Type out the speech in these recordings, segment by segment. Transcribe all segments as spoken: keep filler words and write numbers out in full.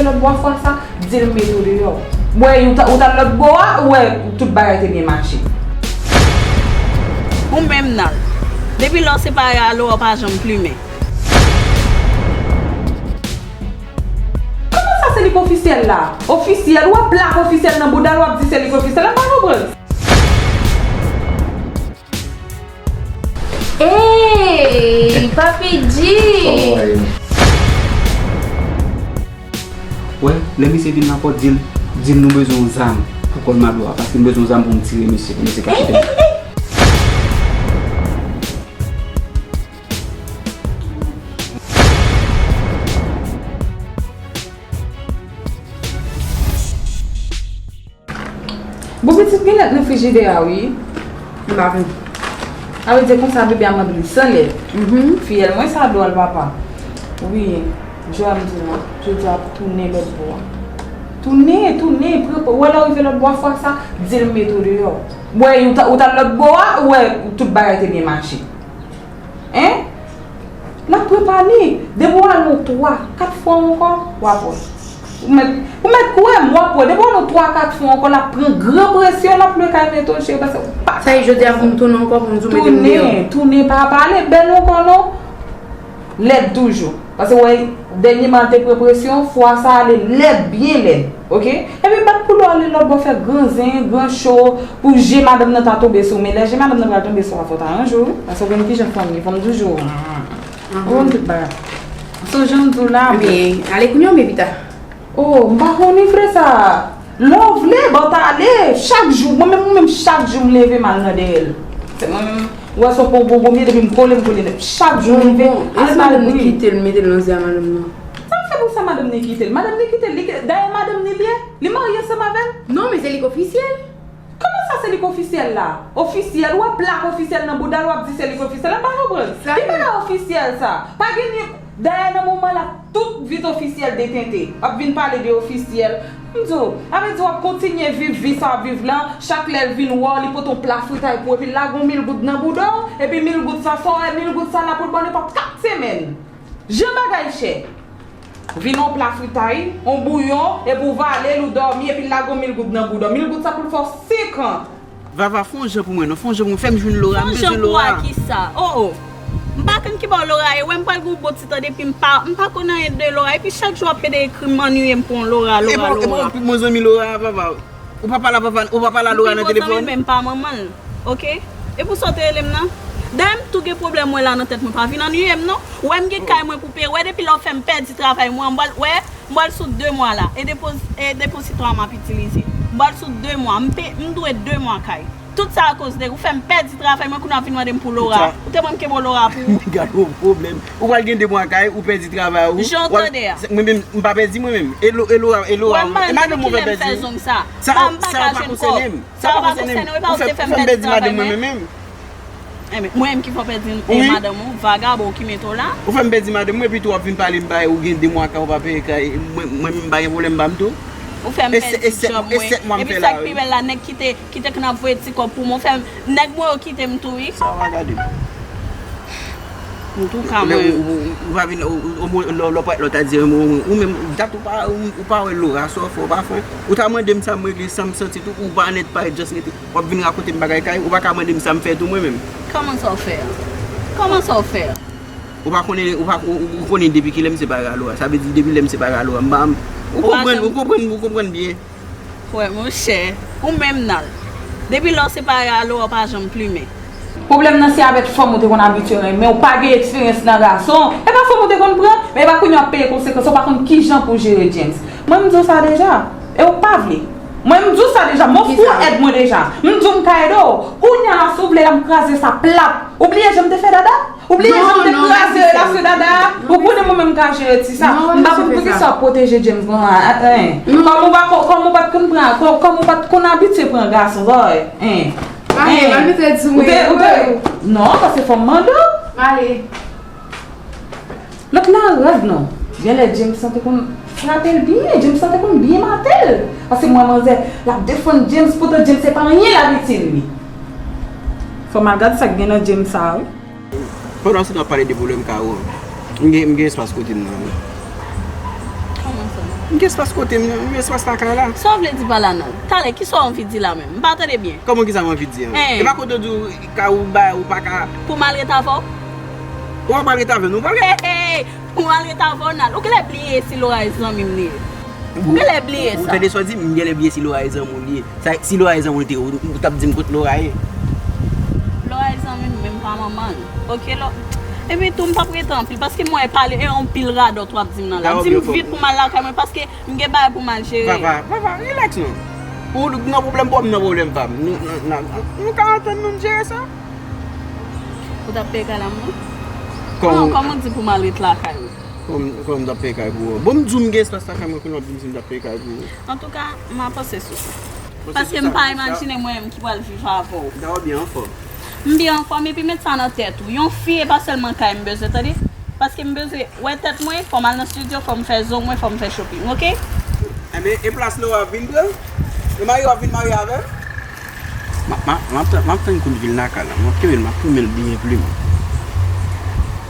Lòt bò a fwa sa, di l mete w deyò. M wè ou t al lòt bò a, ou wè tout bagay te byen mache. Ou menm Nal. Depi lè w separe a Laura w pa janm plimen. Kòman sa se li k ofisyèl la? Ofisyèl, ou wè plak ofisyèl nan bouda l, w ap di se li k ofisyèl la, m pa konprann. Ey, Papi G! Wè, lè misye vin nan pòt, di l, di l nou bezwen yon zam pou kòl Malo a, paske m bezwen yon zam pou m tire misye, pou misye ka kite m. Bon, pitit, gen lèt nan frijidè a, wi. M pa konn. A vle di konsa, bebe a mande m san lèt. Mhm. Fiyèl mwen sa dwòl, papa. Wi, Joel m di w lan, jodi a ap tounen lòt bò a. Tounen, tounen, pran, pran, wè lè w rive lòt bò a fwa sa, di l mete w deyò. M wè ou t al lòt bò a, ou wè tout bagay te byen mache. Hein? L ap prepare li. Depi w al yon twa, kat fwa ankò, w ap wè. Ou mèt, ou mèt kwè m, w ap wè. Depi w al yon twa, kat fwa ankò, l ap pran gran presyon, l ap lwe kay mete w cheri, paske ou pa... Sa e jodi a pou m tounen ankò pou m di w mete m deyò? Tounen, tounen, pa pale bèl ankò non. Lèd toujou. Paske w wè, dènyèman l te pran presyon, fwa sa a ale lèd, byen lèd. Oke? Epi bat koulè w ale lòt bò fè gran zen, gran cho, pou je madanm nan ta tonbe sou w. Men lè je madanm nan pral tonbe sou w a, fò w ta ranje w, wi. Paske w konn kijan fanm ye, fanm toujou. Ou konn tout bagay. So, jan m di w la, men, ale kounye a oubyen pita? Oh, m pa konnen frè sa. Lè w vle, ban w t ale. Chak jou, mwen menm, mwen menm, chak jou m leve m al nan dèyè l. Se mwen menm, ou wè se yon pon gongonm ye, depi m kole, m kole nèt. Chak jou m leve, al mal bri. Bon, bon, e si madanm li kite l, mete l nan zen a madanm nan? Sa m fè pou sa madanm li kite l? Madanm li kite l, li kite, dayè madanm li l ye, li marye ansanm avè l. Non, men se li k ofisyèl. Kòman sa se li k ofisyèl la? Ofisyèl, ou wè plak ofisyèl nan bouda l, w ap di se li k ofisyèl la, m pa konprann. Ki bagay ofisyèl sa? Pa gen ni, dayè nan moman la, tout vi t ofisyèl detente. W ap vin pale de ofisyèl. M di w, sa vle di w ap kontinye viv vi sa w ap viv lan, chak lè l vin wè w, li pote yon pla fritay pou w, epi l lage yon mil goud nan bouda w, epi mil goud sa, sa w wè, mil goud sa la pou l ban w nenpòt kat semèn. Jan bagay chè. Vin yon pla fritay, yon bouyon, epi w vale l, ou dòmi, epi l lage yon mil goud nan bouda w. Mil goud sa pou l fè w senk an. Vava, fè yon jan pou mwen non, fè yon jan pou mwen, fè m jwenn Laura, m bezwen Laura. Fè yon jan pou w a kisa? Oh, oh. M pa konn ki bò Laura ye, wè m pral gen yon bon ti tan depi m pa, m pa konn anyen de Laura, epi chak jou w ap pede ekri m, annuiye m pou yon Laura, Laura, Laura. E bon, e bon, pi bon zanmi Laura a, Vava. Ou pa pale a Vava, ou pa pale a Laura nan telefòn? Pi bon zanmi, men m pa manman l, oke? E pou sa w te rele m nan? Dayè m tou gen pwoblèm mwen la nan tèt mwen, pa vin annuiye m non. Wè m gen kay mwen pou peye, wè depi lè w fè m pèdi travay mwen, m pral, wè, m pral sou de mwa la, e depo-, e depozitwa m ap itilize. M pral sou de mwa, m pe-, m dwe de mwa kay. Tout sa akoz de ou fè m pèdi travay mwen, kounye a w ap vin mande m pou Laura. Ou te mande m kenbe yon Laura pou ou. Gade yon pwoblèm. Ou pral gen de mwa kay, ou pèdi travay ou. Jan w tande a. Mwen menm, m pa pèdi mwen menm. E Lo-, e Laura, e Laura, e madanm ou fè pèdi. Sa, sa pa konsène m. Sa pa konsène m. Ou fè, ou fè m pèdi madanm mwen menm. Enben, mwen menm ki fè w pèdi madanm ou, vagabon ki mete w la. Ou fè m pèdi madanm mwen, epi tou w ap vin pale m bagay, ou gen de mwa kay ou pa peye kay, mwen, mwen menm m pa gen pwoblèm ba m tou. Ou fè m pèdi djòb mwen. Epi sa k pi bèl la, nèg ki te, ki te konn ap voye ti kòb pou mwen, ou fè m, nèg mwen yo kite m tou wi. Sa w a gade. Antouka mwen. Ou pa vin, ou, ou, ou, lè w pa, lè w ta di, ou menm, dat ou pa, ou, ou pa wè Laura, sa w fè, ou pa fè. Ou ta mande m sa m regle san m santi tou, ou pa nèt parèt, just rete. W ap vin rakonte m bagay kay, ou pa ka mande m sa m fè tou mwen menm. Kòman sa w fè a? Kòman sa w fè a? Ou pa konnen, ou pa, ou, ou konnen depi kilè m separe a Laura. Sa vle di depi lè m separe a Laura, m pa, ou konprann, ou konprann, ou konprann byen. Wè, monchè, ou menm Nal. Depi lè w separe a Laura, w pa janm plimen. Pwoblèm nan se avèk fanm ou te konn abitye renmen, ou pa gen eksperyans nan gason. E pa fanm ou te konn pran, men e pa kounye a w ap peye konsekans, ou pa konn kijan pou w jere James. Mwen m di w sa deja, e ou pa vle. Mwen m di w sa deja, m ofri w èd mwen deja. M di w m ka ede w. Kounye a la, si w vle la, m kraze sa plat. Ou bliye jan m te fè Dada? Ou bliye jan m te kraze relasyon Dada a? Ou konnen mwen menm m ka jere ti sa. M pa konn poukisa w ap pwoteje James konsa a, hein. Kòm ou pa ko-, kòm ou pa t konn pran, kò-, kòm ou pa t konn abitye pran gason, sa w wè, hein. Male, male, mete di mwen. Ou te, ou te, non, paske fò m mande w. Male. Lòt la rad non. Genlè James lan te konn frape l byen, James lan te konn byen mate l. Paske m wè manzè, l ap defann James, poutan James se pa anyen l ap itil li. Fò m al gade sa k gen nan James sa a, wi. Pandan se tan w ap pale de pwoblèm kay ou an, m gen, m gen espas kote m nan, wi. Kòman sa? M gen espas kote m, m gen espas lakay la. Sa w vle di pa la non? Talè, kisa w anvi di la menm? M pa tande byen. Kòman kisa m anvi di an? Hein. E pa kote w di w ka ou bay ou pa ka. Pou m al ret avè w? Ou pa pral ret avè nou, ou pral ret. Hey, hey, hey. Pou m al ret avè w, Nal. Ou genlè bliye si Lora e zanmi m li ye. Ou genlè bliye sa. Ou tande sa w di? M genlè bliye si Lora e zanmi w li ye. Sa, si Lora e zanmi w li te ye, ou, ou t ap di m kote Lora ye. Lora e zanmi m, men m pa manman l. Oke, Lo-, epi tou, m p ap rete anpil, paske m wè pale e anpil radòt w ap di m nan la. M di m vit pou m al lakay mwen, paske m gen bagay pou m al jere. Papa, papa, rilaks non. Ou nan pwoblèm pa w, m nan pwoblèm pa m. Nou, nou, nou, nou ka antann nou, n jere sa. Ou t ap peye kay la, mwen? Kòman? Non, kòman w di pou m al ret lakay ou? Kòman, kòman m t ap peye kay pou ou? Bon, m di w m gen espas lakay mwen, kounye a w ap di m si m t ap peye kay pou ou. Antouka, m a panse sou sa. Paske m pa imajine mwen menm ki pral viv avè w. Dawò byen anfòm. M byen anfòm, epi met sa nan tèt ou. Yon fi, e pa sèlman kay m bezwen, tande? Paske m bezwen wè tèt mwen, fò m al nan studio, fò m fè zong mwen, fò m fè shopping, oke? Enben, e plas Lora w ap vin pran? E marye w ap vin marye avè l? M ap, m ap, m ap tann, m ap tann kout vil Naka la. M ap kenbe l, m ap tounen l byen plim.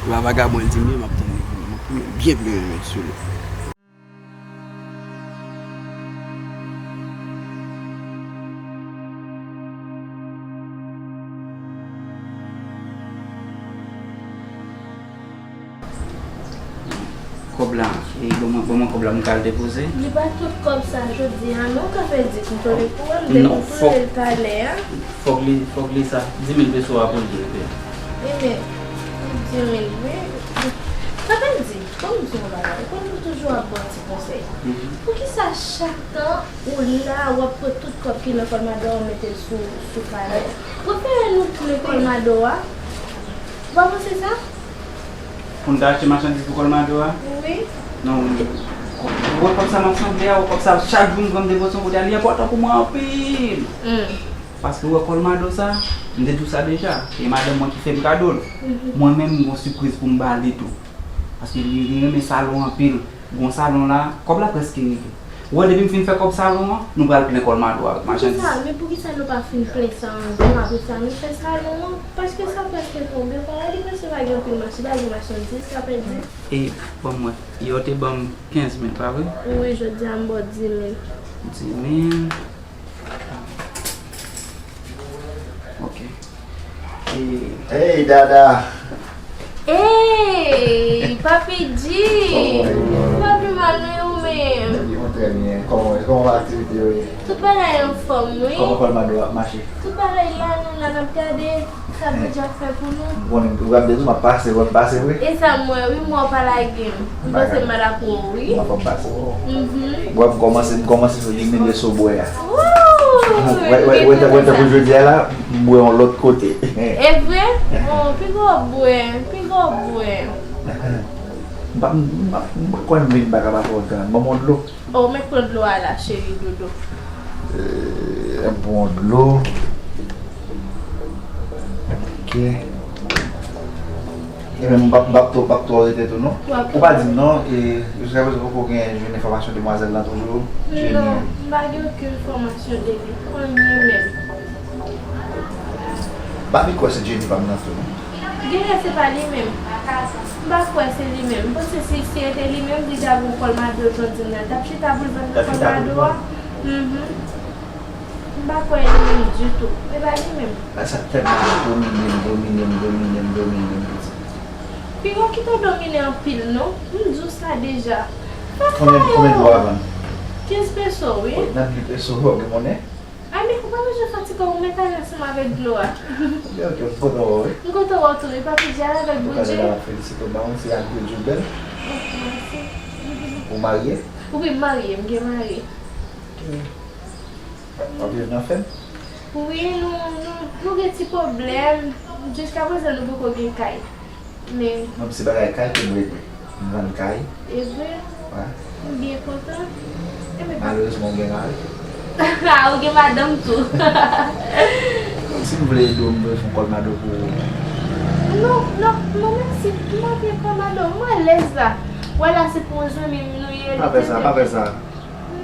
E pa vagabon l di m ye, m ap tann li vini. M ap tounen l byen plim, met sou li. Kòb la, e, ban mwen, ban mwen kòb la, m ka al depoze. Li pa tout kòb sa jodi a, non, ka fè di kontwole pou wè m dekontwole l talè a. Fòk li, fòk li sa, di mil peso a pou l ye, bebe. Ebyen, di mil, wi. Ka fè di, ban m di yon bagay, ou konn nou toujou ap ba w ti konsèy. Poukisa chak tan ou la, w ap pran tout kòb ki nan kòlmado a, w mete l sou, sou talè a? Prefere nou tounen kòlmado a. Ou pa panse sa? Pou n ta achte machandiz pou kòlmado a? Wi. Non, ou wè kòb sa m ap sanble a, ou wè kòb sa chak jou m pran m depoze yon kote a, li enpòtan pou mwen anpil. Paske ou wè kòlmado sa, m te di w sa deja, e madanm mwen ki fè m kado l. Mwen menm, m gon sipriz pou m ba li tou. Paske li, li renmen salon anpil. Gon salon la, kòb la prèske rive. Ou wè, depi m fin fè kòb salon an, nou pral plen kòlmado avèk machandiz. Poukisa, men poukisa nou pa fin plen sa anvan, apre sa nou fè salon an? Paske sa prèske tonbe, ou pa wè li prèske pa gen anpil machandiz, pa gen machandiz, sa pèdi. E, ban m wè, yè w te ban m kenz mil, pa vre? Wi, jodi a m ba w di mil. Di mil. Ok. E, hey, Dada! Hey, Papi G! Kòman w ye? Papi, m ap byen, ou menm? Mwen trè byen. Kòman, kòman aktivite yo ye? Tout bagay anfòm, wi. Kòman kòlmado a ap mache? Tout bagay la, nou la, n ap gade. Sa Bondye ap fè pou nou. M konnen, ou ap di tou, m ap pase, w ap pase vre? E sa m wè, wi, m wè w pa lage m. M panse m mal ap wè w, wi. M ap pase. Mhm. Wè, m kòmanse, m kòmanse fè di milye sou bwè a. Wè, wè, wè, tankou jodi a la, m bwè yon lòt kote. E vre? Bon, piga w bwè, piga w bwè. M pa, m pa, m pa kwè m vin pa ka pa fè w gran. Ban m yon dlo. Oh, mèt pran dlo a la, cheri dodo. Euh, bon dlo. Ok. E men, m p ap, m p ap twò, m p ap twò rete tou, non. Ou pa di m, non, e, jiskaprezan poko gen jwenn enfòmasyon demwazèl lan toujou? Non, m pa gen okenn enfòmasyon de li. Anyen menm. M pa vin kwè se Jenny pa m nan tou, non. Genlè se pa li menm. M pa kwè se li menm. M panse si, si se te li menm, li ta pran kòlmado jan w di m nan. L t ap chita pou l vann nan kòlmado a. Mhm. M pa kwè li menm ditou. E pa li menm. Sa tèlman domine m, domine m, domine m, domine m, pitit. Piga w kite w domine anpil, non. M di w sa deja. Konbyen, konbyen dlo a vann? Kenz peso, wi. Nan mil peso, w gen monnen? Ay, men ou pa bezwen fatige w, ou mèt ale ansanm avèk dlo a. Ok, ok, m kontan wè w, wi. M kontan wè w tou, wi, Papi Djay avèk Bondye. Ou felisite w, ba yon ti agri djou bèl. Ok, mèsi. Ou marye? Wi, m marye, m gen mari. Ok. W ap viv nan fèm? Wi, nou, nou, nou gen ti pwoblèm. Jiskaprezan, nou poko gen kay. Men. Non, se bagay kay ke m regle. M vann kay. E vre? Wi. M byen kontan. Malerezman, ou gen mari. Ah, ou gen madanm tou. Si m vle ede w, m vle fè yon kòlmado pou ou. Non, non, non, mèsi. M pa vle kòlmado. M alèz la. Wè la, se pou yon zanmi m nou ye. Pa fè sa, pa fè sa.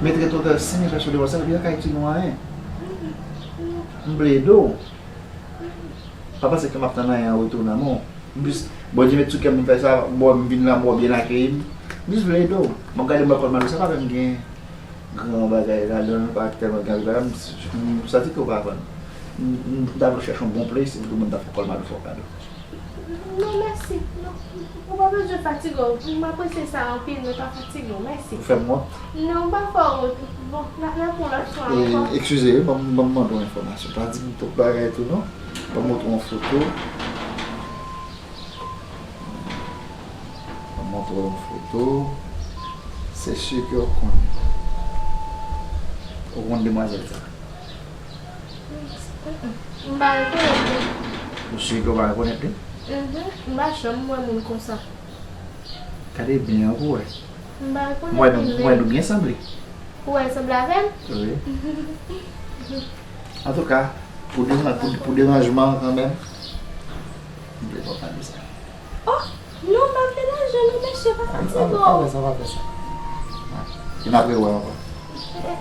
Mete total senk mil peso devan, sa vin yon kay ki nou anyen. M vle ede w. Pa panse ke m ap tann anyen an retou nan men w. Anplis, Bondye met sou kè m pou m fè sa, bon, m vin la, m wè w byen akeyi m. M jis vle ede w. Bon, gade m wè kòl Mado sa pa menm gen gran bagay ladan l, pa tèlman gen anpil bagay. M, m santi ke w pa konn. M, m, m ta vle w chèche yon bon place epi tou mwen ta fè kòl Mado fè w kado. Non, mèsi. Non, ou pa bezwen fatige w. M apresye sa anpil, men pa fatige w. Mèsi. Ou fè m wont? Non, m pa fè w wont. Bon, n a, n a pran lòt fwa ankò. Eskize wi, ban m, ban m mande w enfòmasyon. Pa di m tout bagay tou non. Ban m montre w yon foto. Ban m montre w yon foto. Se si ke w konn. Ou konn demwazèl sa? M pa rekonèt li. Ou si ke w pa rekonèt li? Mhm. M pa janm wè moun konsa. Gade byen pou w wè. M pa rekonèt li menm. M wè nou byen sanble. Ou wè l sanble avè m? Wi. Antouka, pou deran-, pou, pou deranjman an kanmenm, m vle pa w pale sa. Oh, non, m pa vle lajan non, mesye, pa fatige w. Pa fè sa, pa fè sa. E n ap rewè ankò.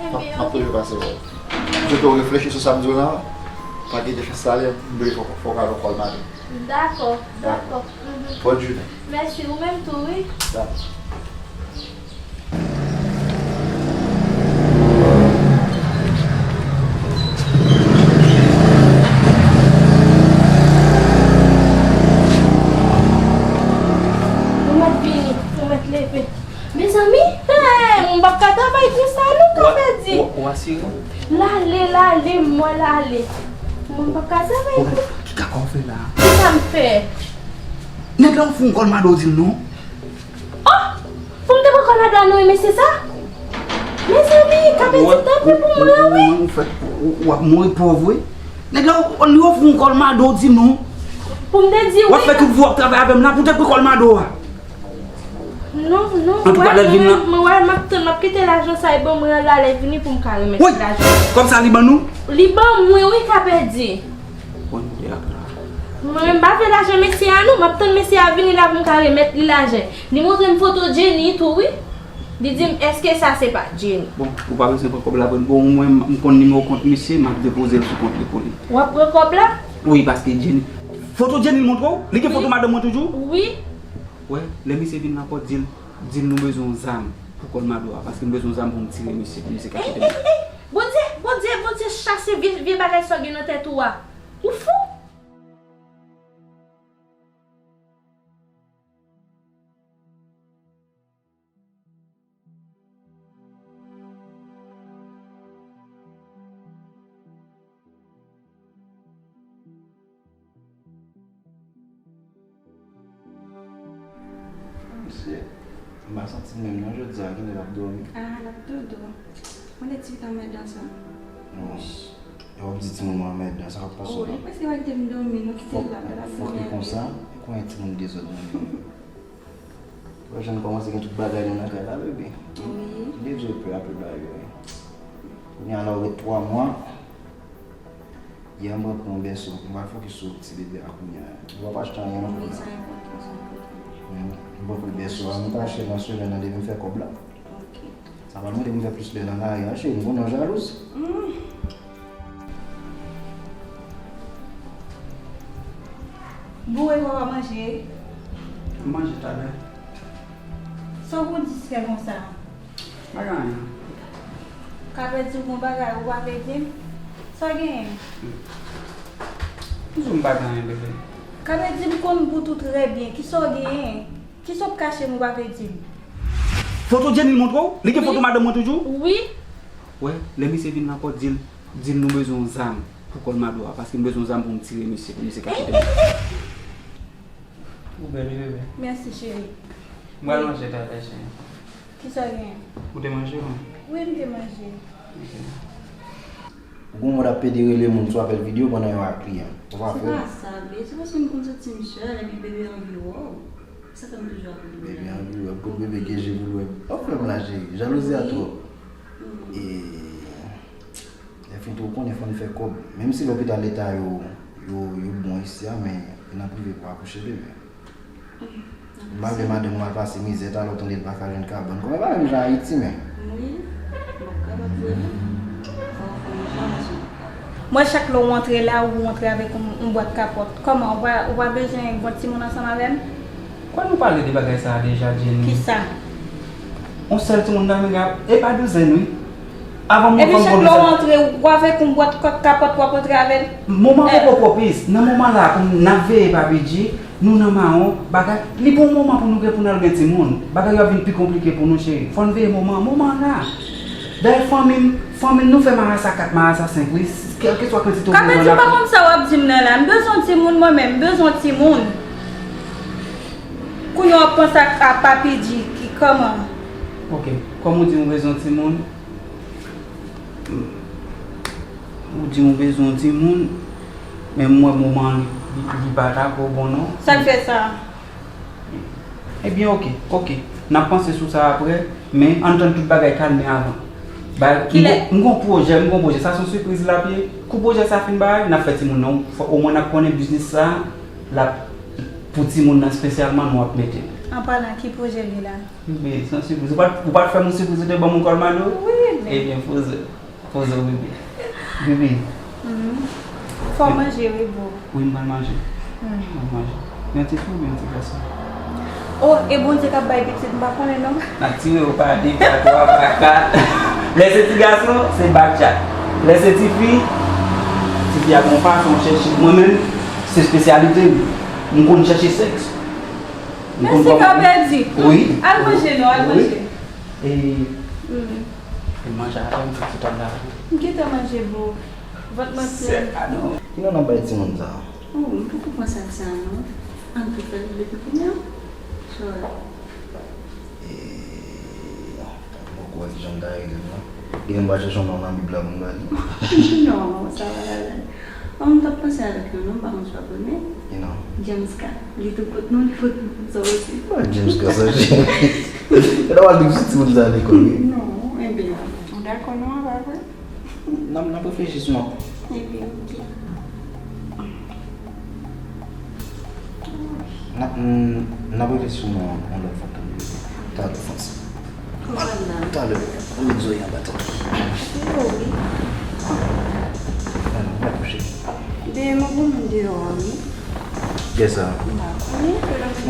M ap toujou pase wè w. M swete w reflechi sou sa m di w lan, pa kite chans sa ale, m vle fò, fò w ka wè kòl Mado. Dakò, dakò. Bòn jounen. Mèsi, ou menm tou, wi. Dakò. Nou mèt vini, nou mèt leve. Mezanmi, hey, m p ap ka travay konsa non, Kapèdi. W ap asire w? L ale, l ale, m wè l ale. Mwen m p ap ka travay konsa. Ki kaka w fè la? Kisa m fè? Nèg la w fout yon kòl Mado w di l non. Oh! Pou m te pran kòl Mado a non, mesye sa? Mezanmi, Kapèdi, tanpri pou mwen, wi. Ou fèt, ou, w ap mouri pòv, wi. Nèg la, li ofri w kòl Mado, w di non. Pou m te di wi. W ap fè tout vi w ap travay avè m la, pou w te pran kòl Mado a. Non, non, antouka, lè l vin lan. Mwen wè, m ap tann, m ap kite lajan sa, e ban mwen an la, lè l vini pou m ka remèt lajan. Wi, kòb sa li ban nou? Li ban mwen, wi, Kapèdi. Bon, Dye ap la. Mwen menm, m pa vle lajan mesye a non, m ap tann mesye a vini la pou m ka remèt li lajan. Li montre m foto Jenny tou, wi. Li di m, èske sa se pa Jenny? Bon, ou pa bezwen pran kòb la, bon, mwen, m konn nimewo kont misye, m ap depoze l sou kont li pou li. W ap pran kòb la? Wi, paske Jenny. Foto Jenny l montre w? Li gen foto madanm mwen toujou? Wi. Wè, lè misye vin nan pòt, di l, di l nou bezwen yon zam pou kòl Mado a, paske m bezwen yon zam pou m tire misye, pou misye ka kite m. Ey, ey, ey! Bondye, Bondye, Bondye chase vye, vye bagay sa w gen nan tèt ou a. Ou fou? Mesye, m pa santi l menm non jodi a, genlè l ap dòmi. Ah, l ap dodo. Mande ti pitit anmèdan sa. Non. Lè w ap di timoun mwen anmèdan, sa k ap pase w la? Oh, li prèske pa kite m dòmi, nou kite l la, fòk li konsa, ou konnen timoun dezòd nan li. Wè jan n kòmanse gen tout bagay nou nan kay la, bebe. Wi. Li dwe pè apre bagay yo, wi. Kounye a la, ou ret twa mwa. Yè, m pran pou yon bèso. M pral fokis sou ti bebe a kounye a. Ou p ap achte anyen non kounye a. Wi, sa enpòtan, sa enpòtan. M pran pou bèso a. Nou ka achte nan semèn nan depi m fè kòb la. Ok. Sa pral mande pou m fè plis lè nan lari a, cheri, m konnen w jalouz. Hmm. Boure, papa, manje. M manje talè. Sa w pou distrè konsa? Pa gen anyen. Kapèdi, w gon bagay ou pa vle di m? Sa w genyen? M di w m pa gen anyen, bebe. Kapèdi, m konn gout ou trè byen. Kisa w genyen? Kisa w ap kache m ou pa vle di m? Foto Jenny montre w? Li gen foto madanm mwen toujou? Wi. Wè, lè misye vin nan pòt, di l, di l nou bezwen yon zam pou kòl Mado a, paske m bezwen yon zam pou m tire misye, pou misye ka kite m. Ey, ey, ey! Ou bèl, wi, bebe. Mèsi, cheri. M pral manje talè, cheri. Kisa w genyen? Ou te manje, wi? Wi, m te manje. Ok. Ou gon mòd ap pede rele moun sou apèl videyo pandan yo ak kliyan. Ou pa fè? Se pa sa, bebe. Se paske m konn santi m sèl, epi bebe anvi wè w. Sa fè m toujou ap rele bebe. Bebe anvi wè w. Kout bebe gen je pou l wè. W ap fè m la, cheri. Jalouzi a twòp. E, lè fin tou, ou konnen fò n fè kòb. Menm si lopital leta yo, yo, yo bon isi a, men e nan prive pou akouche, bebe. M pa vle madanm mwen al pase mizè, talè w tande l pa ka jwenn kabann. Kòman e pa menm jan Ayiti, men? Wi, m ap kapab vre, non. Fò w fè yon jan, mesye. Mwen, chak lè w antre la, ou antre avèk yon, yon bwat kapòt. Kòman, ou pa, ou pa bezwen yon bon timoun ansanm avè m? Kwè nou pale de bagay sa a deja, Jenny. Kisa? Yon sèl timoun nan men, e pa douzèn wi. Avan mwen Epi fanm chak lè w rantre, w avèk yon bwat kòk kapòt w ap rantre avè l. Moman poko pwopis. Nan moman la, kòm n ap veye Papi G, nou nan mawon, bagay, li bon moman pou nou gen pou n al gen timoun. Bagay yo ap vin pi konplike pou nou, cheri. Fò n veye moman an. Moman an la. Dayè, fanmi m, fanmi m, nou fè marasa kat, marasa senk, wi. Kèlkeswa kantite w bezwen la. Kapèdi, m pa konn sa w ap di m nan la. M bezwen yon timoun, mwen menm. M bezwen yon timoun. Kounye a w ap panse ak, a Papi G, ki kòman? Ok. Kòm ou di m ou bezwen yon timoun, ou di m ou bezwen yon timoun, men m wè moman an, li, li pa tako bon non. Sa k fè sa? Ebyen, ok, ok. N ap panse sou sa apre, men ann tann tout bagay kalme avan. Ba, m gon, m gon pwojè, m gon pwojè. Sa se yon sipriz l ap ye. Kou pwojè sa fin bay, n ap fè timoun nan. Fò, omwen n ap konnen biznis sa, l ap pou timoun nan espesyalman, nou ap mete l. An palan, ki pwojè l ye la? Bebe, se yon sipriz. Ou pa t, ou pa t fè m yon sipriz, ou te ban m yon kòlmado? Wi, men. Ebyen, poze. Poze w, bebe. Bebe. Mhm. Fò w manje, wi, boo. Wi, m pral manje. Mm. M pral manje. Yon ti fi oubyen yon ti gason? Oh, e Bondye k ap bay pitit, m pa konnen non. N ap tire yo pa de, pa twa, pa kat. Lè se ti gason, se bak tchat. Lè se ti fi, ti fi a gon fason chèche. Mwen menm, se espesyalite m. M konn chèche sèks. Mèsi, ka pèdi. Wi. Al manje non, al manje. E, e manje avè m, tout tan la. M gentan manje, boo. Vant mwen plen. Sè pa non. Ki non n ap bay timoun sa? Oh, m poko pran sa di sa non. Ann tou fè l depi kounye a. Sure. E, non, m poko wè kijan m ta rele l non. Genlè m pral chèche yon non nan Bib la pou m ba li. Non, sa pa la. Bon, m t ap panse avèk yon non, m pa konn si w ap renmen. Ki non? James K. Li tou pot non, li pot non sa osi. James K sa, James. E nòmal tou, se timoun sa lekòl, wi. Non, ebyen, ou dakò non, a pa vre? N ap, n ap reflechi sou non. Ebyen, ok. N ap, n ap reflechi sou non yon lòt fwa, tande. Talè, Francis. Talè, ou met zoyi anba tèt ou. Yo, wi. Mwen kouche. Dèyè mwen, gon moun deyò a, wi. Kiyès sa? M pa konnen.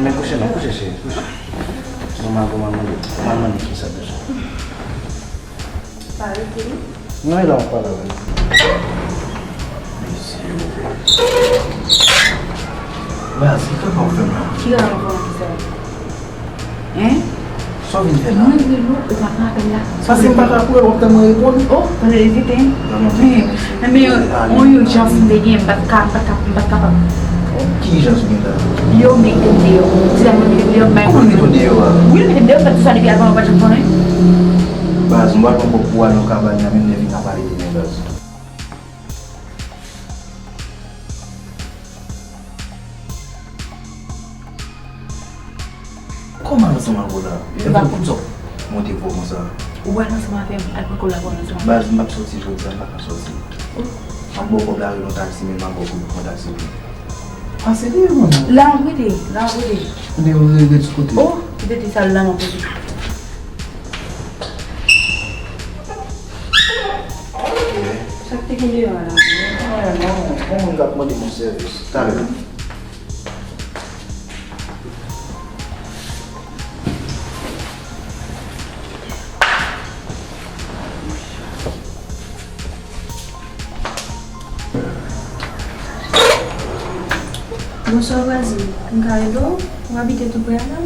Men kouche non, kouche cheri, kouche. Mwen, mwen, mwen, mwen, mwen, mwen, kisa bezwen. Pa rete non. Non, e la w ap pale avè l. Mesye. Baz, ki travay w ap fè m la? Ki travay w ap fè m la? Hein? Sa w vin fè la? Mwen rele w, ou pa pran apèl la. Paske m pa ka kouri, w ap tann mwen reponn. Oh, pandan ezite, hein? Men, men, yon ijans m te gen, m pa t ka, m pa t ka, m pa t kapab. Ki ijans ou gen la? Yo mete m deyò. Ti dam nan mete m deyò, m pa... Kòman l mete w deyò a? Wi, l mete m deyò, m fè tout sa depi avan, ou pa janm konnen. Baz, m pral pran kòb pou w al nan kabann nan, menm lè vin ap pale de men, baz. Kòman ansanm avè w la? Fè m konn sa w monte vwa w konsa. Ou pral ansanm avè m, al pran kòb la pou w al ansanm avè m. Baz, m ap sòti jodi a, m pa ka sòti. Oh. M ap ba w kòb la, rele yon taksi, men m ap ba w kòb pou pran taksi tou. Pase li, mwen. La m ap rete, la m ap rete. Ebyen, ou rete sou kote. Oh, ou te di sa la m ap rete. Sa k te gen deyò a la? Yon moun k ap mande m yon sèvis. Talè. Bonswa vwazin, m ka ede w? Ou abite tou prè a la?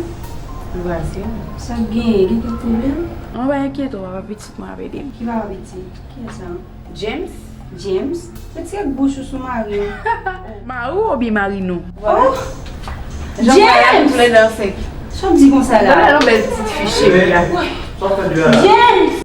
Vwazin? Sa k genyen? Gen kèk pwoblèm? Mwen pa enkyete w, papa pitit mwen ap ede m. Ki papa pitit? Kiyès sa? James. James? Retire bouch ou sou mari w. Mari w oubyen mari nou? Oh! James! Sa w di konsa la? Gade yon bèl ti fi cheri a. James!